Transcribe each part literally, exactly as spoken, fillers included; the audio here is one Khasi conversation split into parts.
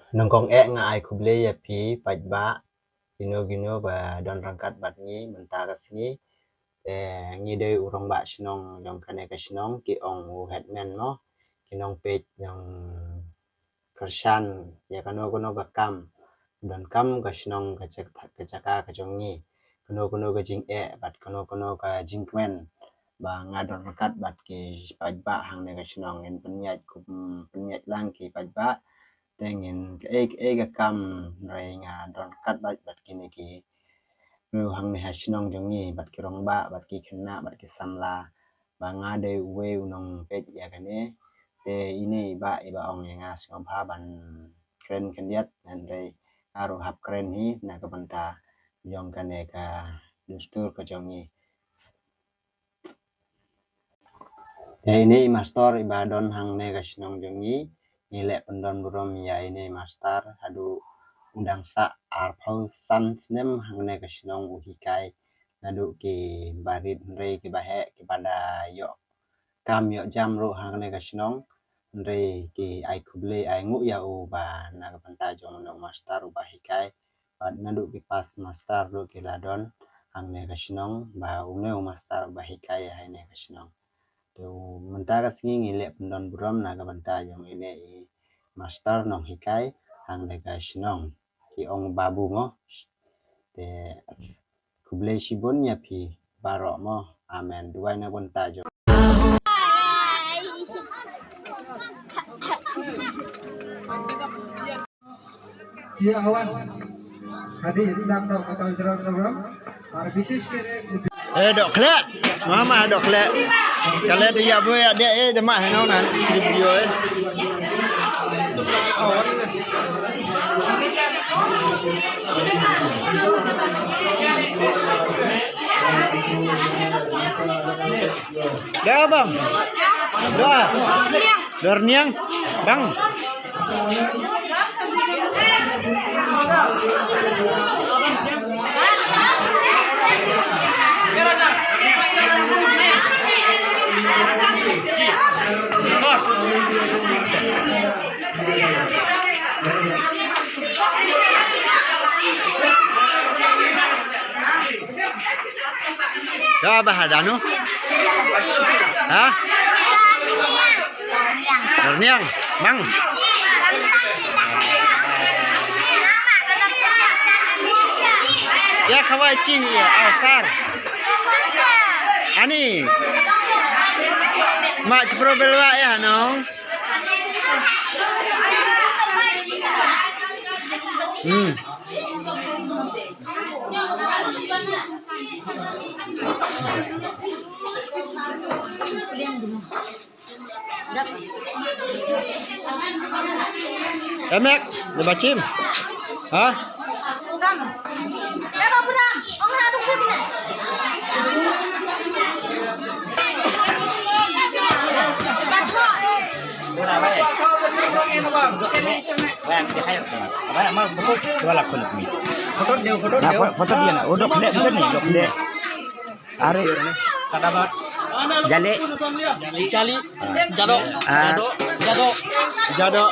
Nyngkong eh nga ai khublei ïa phi paidbah kino kino ba don ryngkat bad ngi mynta ka sngi. Te ngi dei u rangbah shnong jong kane ka shnong, ki ong u headman mo, ki nongpeit nongkyrshan ïa kano kano ka kam. Donkam ka shnong ka jaka ka jong ngi, kano kano ka jingeh bad kano kano ka jingkmen ba nga don ryngkat bad ki paidbah hangne ka shnong. Ngin pynïaid kum pynïaid lang ki paidbah. Te ngin kaei kaei ka kam, hynrei nga don ryngkat bad bad kine ki briew hangne ha shnong jong ngi, bad ki rangbah bad ki khynnah bad ki samla, ba nga dei uwei u nongpeit ïa kane. Te ine i bah iba ong ïa nga sngewbha ban kren khyndiat, hynrei nga ruh hap kren hi na ka bynta jong kane ka dustur ka jong ngi. Ïa ine i mastor iba don hangne ka shnong jong ngi, ngi leh pyndon burom ïa ine i mastor haduh u dang sah arphew san snem hangne ka shnong u hikai naduh ki barit hynrei ki baheh kiba da ïoh kam ïoh jam ruh hangne ka shnong. Hynrei ki ai khublei ai nguh ïa u ba na ka bynta jong une u mastor uba hikai. Bad naduh ki past master ruh ki la don hangne ka shnong, ba une u master uba hikai hangne ka shnong. Te mynta ka sngi ngi leh pyndon burom na ka bynta jong ine i master nonghikai hangne ka shnong. Ki ong babu mo. Te khublei shibun ïa phi baroh mo. Amen. Duwai na ka bynta jong Ji awan. Hadi start of the cultural program. Ar bishesh kore Eh, dok khlek. Mama dok khlek. Kale de ïa bu ïa de eh de mah heno nan. Trip video eh. Da bang. Da. Dor niang. Bang. Ka ba hada no? Ha? Dor niang, bang. Ïa kawai ching ïa, oh, sar. Ani. Ma chipro belwa ïa no. Hmm. Emek, de bachim. Ha? Photo dia, photo dia. Photo dia na, oh, dok dek, macam ni, dok dek. Are. Sadabat. Jali. Jali. Jadok. Ah. Jadok. Jadok. Jadok.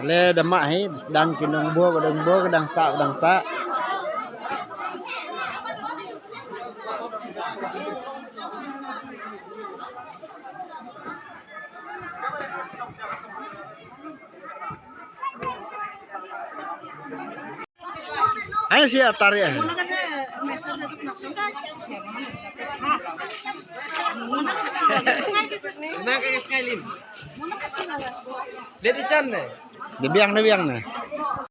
Le da mah hi, dang ki nong bo, dang bo, dang sa, dang sa. Ai si atar ya. Na ka sky lim. Dia di chan ne. Dia biang, dia biang ne.